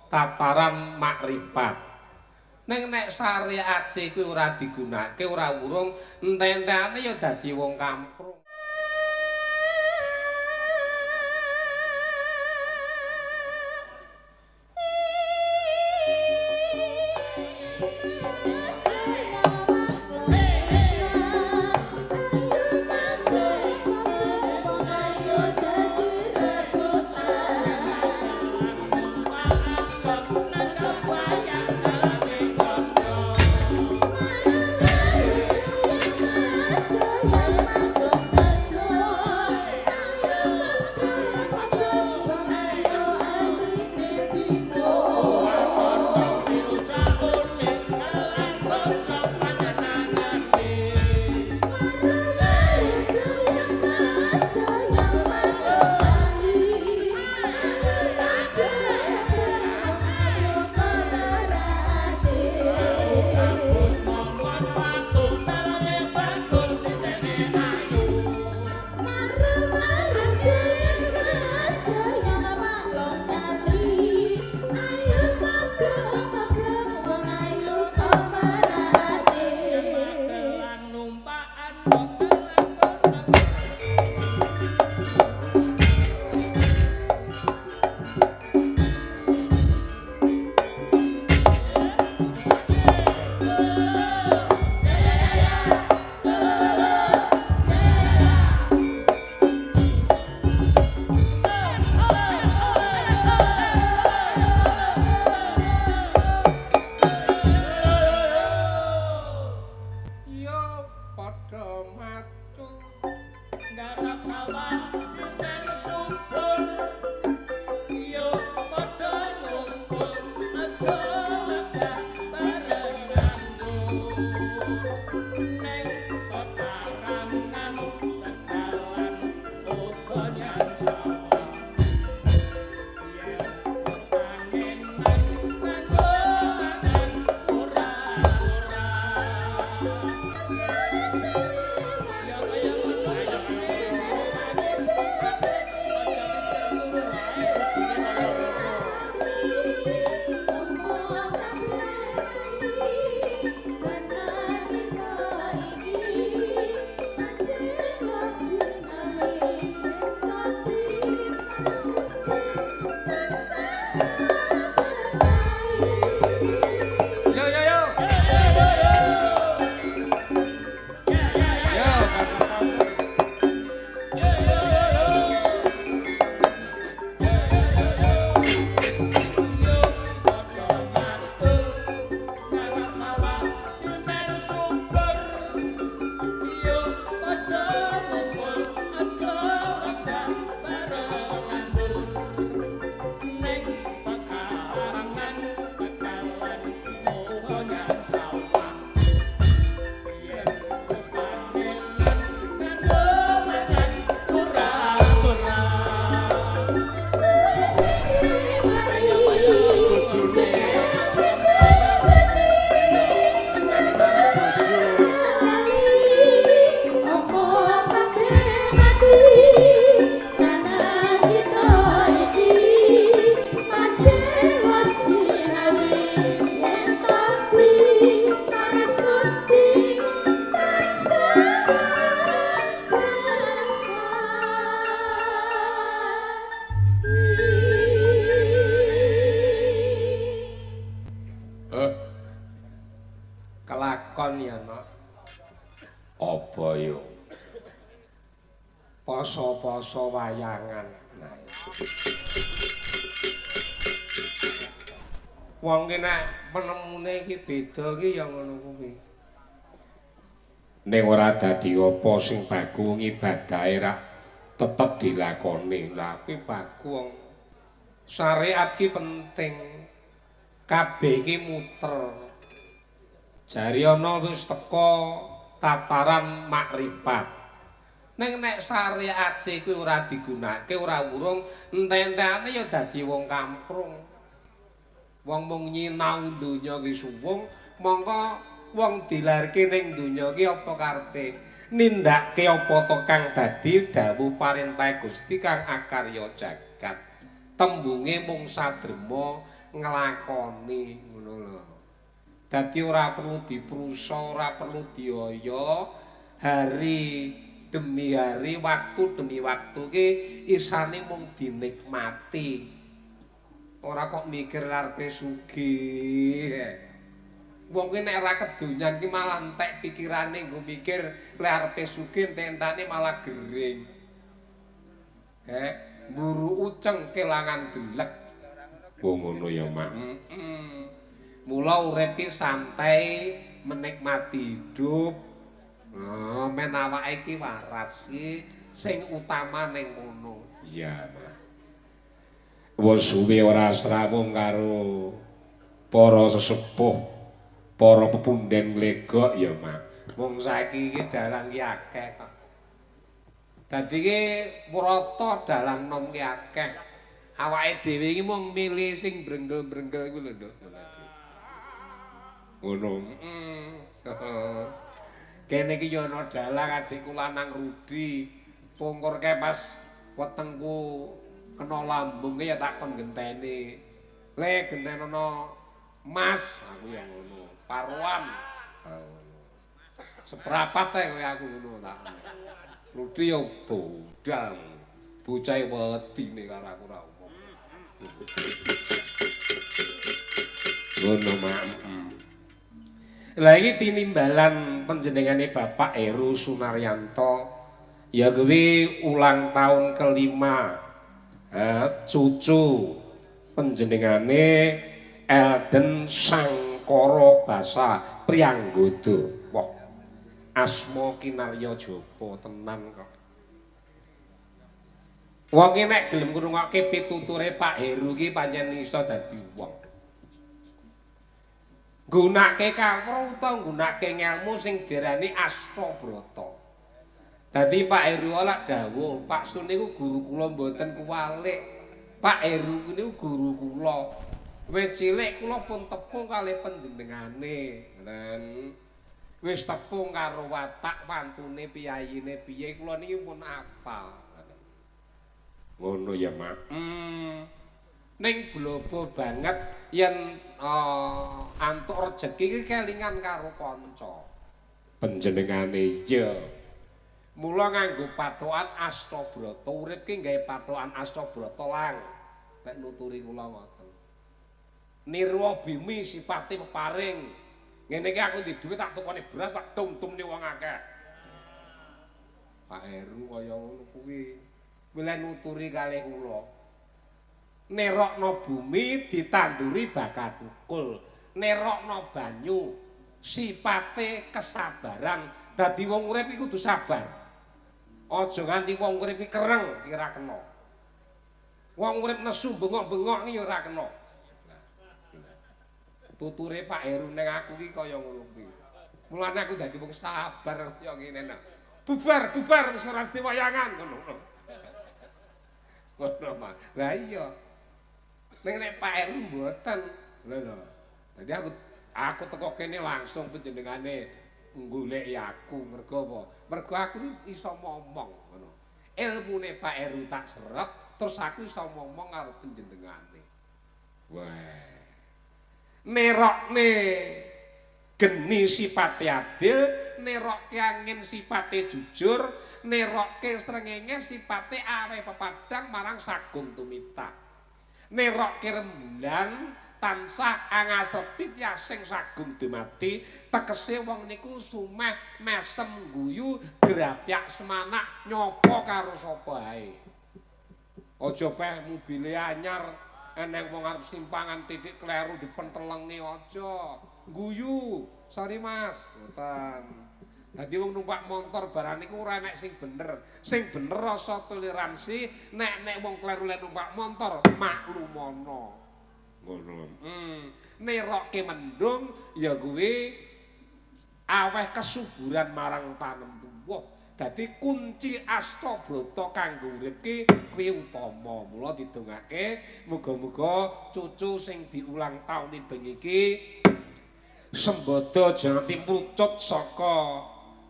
tataran makrifat. Ning nek syariate kuwi ora digunakake, ora wurung, ente-entene ya dadi wong kamprung. Kelakon ya, Nok. Apa yo? Poso-poso wayangan. Nah. Wong ki nek penemune iki beda ki ya ngono kuwi. Ning ora dadi apa sing baku ngibadahe rak tetep dilakoni. Lah kuwi baku wong syariat ki penting. Kabeh iki muter. Jari ana wis teka tataran makrifat. Ning nek syariate kuwi ora digunakake, ora wurung, ente-entene ya dadi wong kamprung. Wong mung nyinau donya ki suwung, mongko wong dilairke ning donya ki apa karepe? Nindakake apa to kang dadi dawuh parentah Gusti kang akarya jagat. Tembunge mung sadrema nglakoni ngono lho. Dadi ora perlu diprusa, ora perlu dioyo, hari demi hari, waktu demi waktu ki isane mung dinikmati. Ora kok mikir arepe sugih. Wong ki nek ora kedonyan ki malah entek pikirane nggo mikir lek arepe sugih entek-entane malah gering. Mburu uceng kelangan delek. Oh ngono ya, Mak. Mula urip ki santai, menikmati hidup. Oh, men awake iki waras iki sing utama ning kono. Iya, Mak. Wis suwe ora srawung karo para sesepuh, para pepunden nglegok ya, Mak. Wong saiki iki dalang ki akeh kok. Dadi ki wrata dalang nom ki akeh. Awake dhewe iki mung milih sing brengkel-brengkel iku lho, Nduk. Ngono. Kene iki yo ana dalang adikku lanang Rudi. Pungkur kae pas wetengku kena lambung ya tak kon genteni. Le gentenono Mas, aku ya ngono. Paruan. Ngono. Seprapat ae kowe aku ngono tak. Rudi yo budal. Bocahe wedine karo aku ora umum. Ngono, Mak. Lah iki tinimbalan panjenengane Bapak Heru Sunaryanto ya kuwi ulang tahun kelima. Cucu panjenengane Elden Sangkara Basa Priyanggodo. Wah, asma kinarya japa tenan kok. Wong ki nek gelem ngrungokke pituture Pak Heru ki pancen iso dadi wong. Nggunakake kawruh utawa nggunakake ngelmu sing diarani Astabrata. Dadi Pak Heru lak dawuh, Pak Sun niku guru kula mboten kuwalik. Pak Heru niku guru kula. Wis cilik kula pun tepung kalih panjenengane. Ngoten. Wis tepung karo watak wantune piyayine piye kula niki pun apal. Ngono ya, Mak. Ning blobo banget yen antuk rejeki iki kelingan karo kanca. Panjenengane iya. Mula nganggo pathokan Astabrata, urip ki gawe pathokan Astabrata lang. Nek nuturi kula ngoten. Nirwa bimi sipate peparing. Ngene iki aku ndek dhuwit tak tukone beras tak tum-tumne wong akeh. Pak Heru kaya ngono kuwi. Milih nuturi kalih kula. Nerokno bumi ditanduri bakal tukul. Nerokno banyu sipate kesabaran. Dadi wong urip iku kudu sabar. Aja nganti wong urip iki kereng iki ora kena. Wong urip nesu bengok-bengok iki ora kena. Tuture Pak Heru ning aku iki kaya ngono kuwi. Mulane aku dadi wong sabar kaya ngene nah. Bubar, bubar wis ora diwayangan ngono. Ngono mah. Lah iya. Ning nek Pak Heru mboten. Lho lho. Dadi aku teko kene langsung panjenengane goleki aku mergo apa? Mergo aku iso momong ngono. Ilmune Pak Heru tak serep, terus aku iso momong karo panjenengane. Wah. Nerokne geni sipate adil, nerokke angin sipate jujur, nerokke srengenge sipate awe pepadang marang sagung tumita. Nerokke rembulan tansah angasepi yasing sagung dumati, tegese wong niku sumeh mesem guyu grapyak semanak nyopo karo sapa ae. Aja peh mobile anyar eneng wong arep simpangan titik kleru dipentelengi aja. Guyu, sorry Mas, mboten. Dadi wong numpak motor barang niku ora enek sing bener. Sing bener rasa toleransi, nek nek wong kleru lek numpak motor maklumono. Ngono. Nerokke mendung ya kuwi aweh kesuburan marang tanem tuwuh. Dadi kunci Astabrata kanggo urip ki kuwi utama. Mula didongake muga-muga cucu sing diulang taune bengi iki sembada aja nganti mrucut saka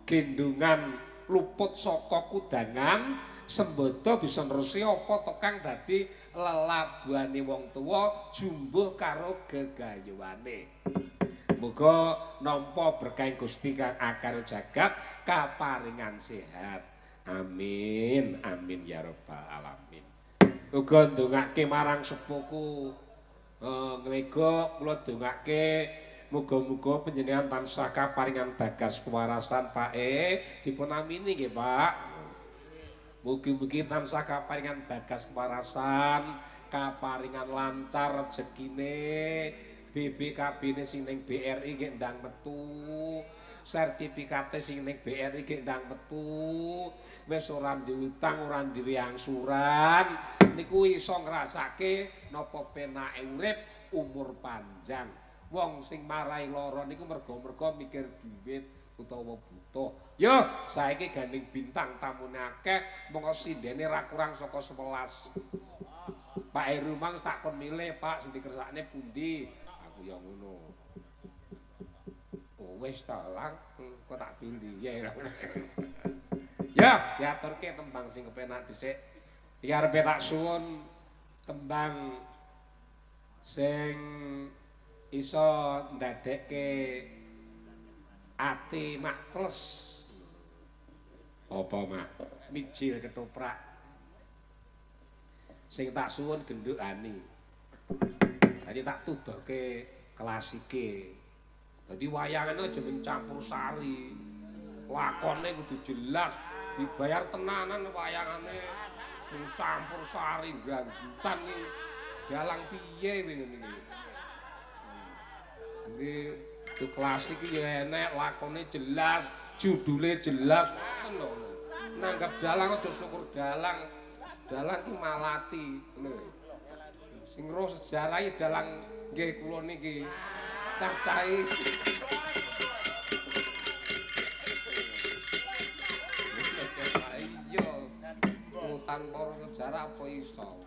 gendongan, luput saka kudangan, Sembodo bisa nerusi apa to kang dadi lelabuhane wong tuwa jumbuh karo gegayuhane. Muga nampa berkah Gusti kang akar jagat kaparingan sehat. Amin amin ya rabbal alamin. Uga ndongake marang sepuhku nglega kula dongake muga-muga panjenengan tansah kaparingan bagas kewarasan Pak E dipun amini nggih Pak. Mugi-mugi tansah kaparingan bagas kewarasan, kaparingan lancar rezekine, BBKB-ne sing ning BRI nggih ndang metu, sertifikate sing ning BRI nggih ndang metu, wis ora duwe utang, ora duwe angsuran, niku iso ngrasake napa penake urip umur panjang. Wong sing marai lara niku merga-merga mikir duit utawa butuh. Yo, saiki gandeng bintang tamune akeh, mongko sindene ra kurang saka 11. Pak Heru mang tak kon milih, Pak, sing dikersakne pundi? Aku ya ngono. Oh, wis ta lang, kok tak pilih. Ya. Ya, diaturke tembang sing kepenak dhisik. Iki arepe tak suwun tembang sing iso ndadekke ati makles. Apa mak? Mijil ketoprak. Sing tak suwun gendhukane. Dadi tak tuduhke klasike. Dadi wayangane aja mung campur sari. Lakone kudu jelas, dibayar tenanan wayangane mung campur sari ganggutan iki. Dalang piye kowe ngene iki? Iki itu klasik iki ya enek, lakone jelas, judule jelas, ngoten lho. Nanggap dalang aja syukur dalang. Dalang ki malati ngono lho. Sing roh sejarah iki dalang nggih kula niki. Cah-cahe. Iya. Tanpa sejarah apa iso.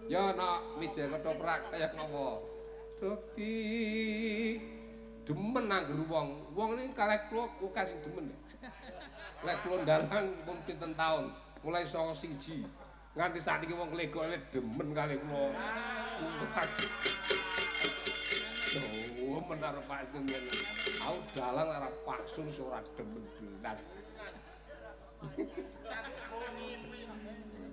Ya nak mijil ketoprak kaya ngopo. Dadi demen angger wong. Wong niki kalih kula akeh sing demen. Lek kula ndalang pun pinten taun, mulai 91. Nganti sakniki wong legoke demen kalih kula. Demen karo Pak Sun ngene. Aku dalang arep Pak Sun ora demen blas.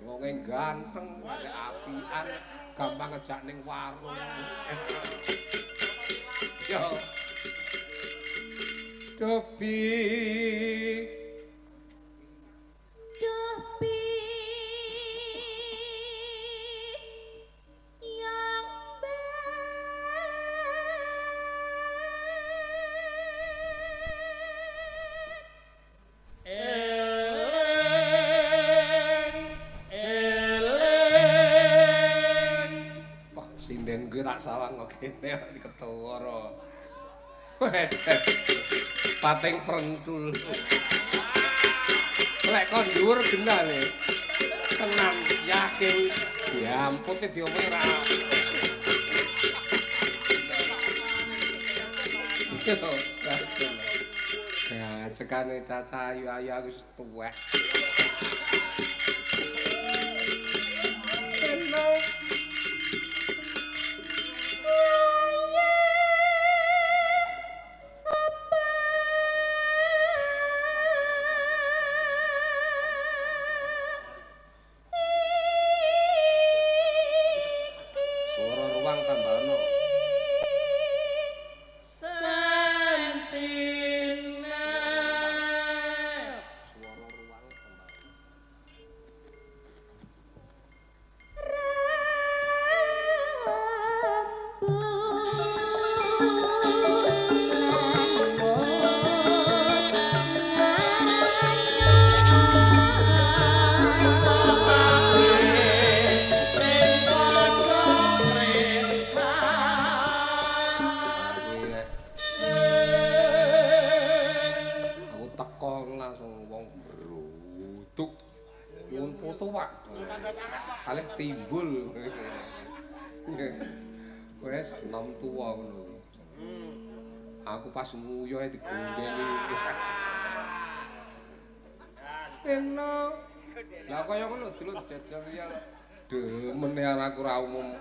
Wonge ganteng, pakai apian, gampang ngejak ning warung. Yo. Dopi. Dopi yang Eleng, eleng. Wah, sinden kuwi tak sawang kok kene ketara. Pating prentul. Lek kon dhuwur genah le. Tenan yakin diampute diomongi ra. Ya cekane caca ayu-ayu aku wis tuwek. Suara ruang tambah ono. Suara ruang tambah. Kuwi nek aku teko langsung wong brutuk. Nyuwun foto, Pak. Kalih timbul. Wes nom tuwa ngono. Aku pas nguyuhe digondeli. Eno. Lah kaya ngono dulu jajal ya. Demen aku ora umum.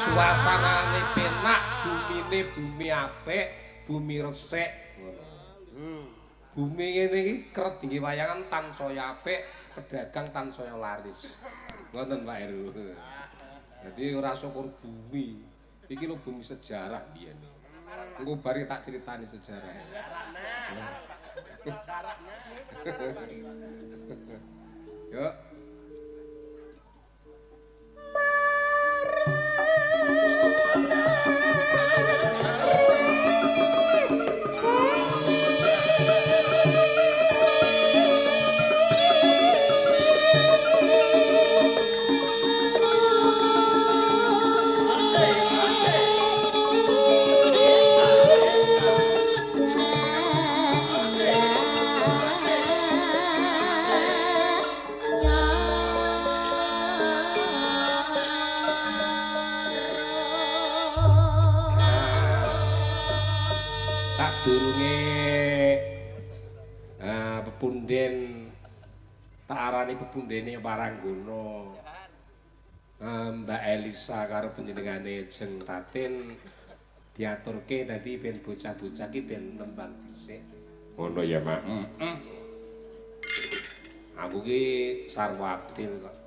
Suasanane penak, bumine bumi apik, bumi resik ngono. Bumi ngene iki keret dingge wayangan tansaya apik, pedagang tansaya laris. Ngoten Pak Heru. Dadi ora syukur bumi. Iki lho bumi sejarah biyen. Engko bari tak critani sejarahe. Yuk. Sadurunge pepunden tak arani pepundene Waranggana, Mbak Elisa karo panjenengane Jeng Tatin diaturke dadi ben bocah-bocah ki ben nembang dhisik. Ngono ya, Mak. Aku ki sarwa abdil kok.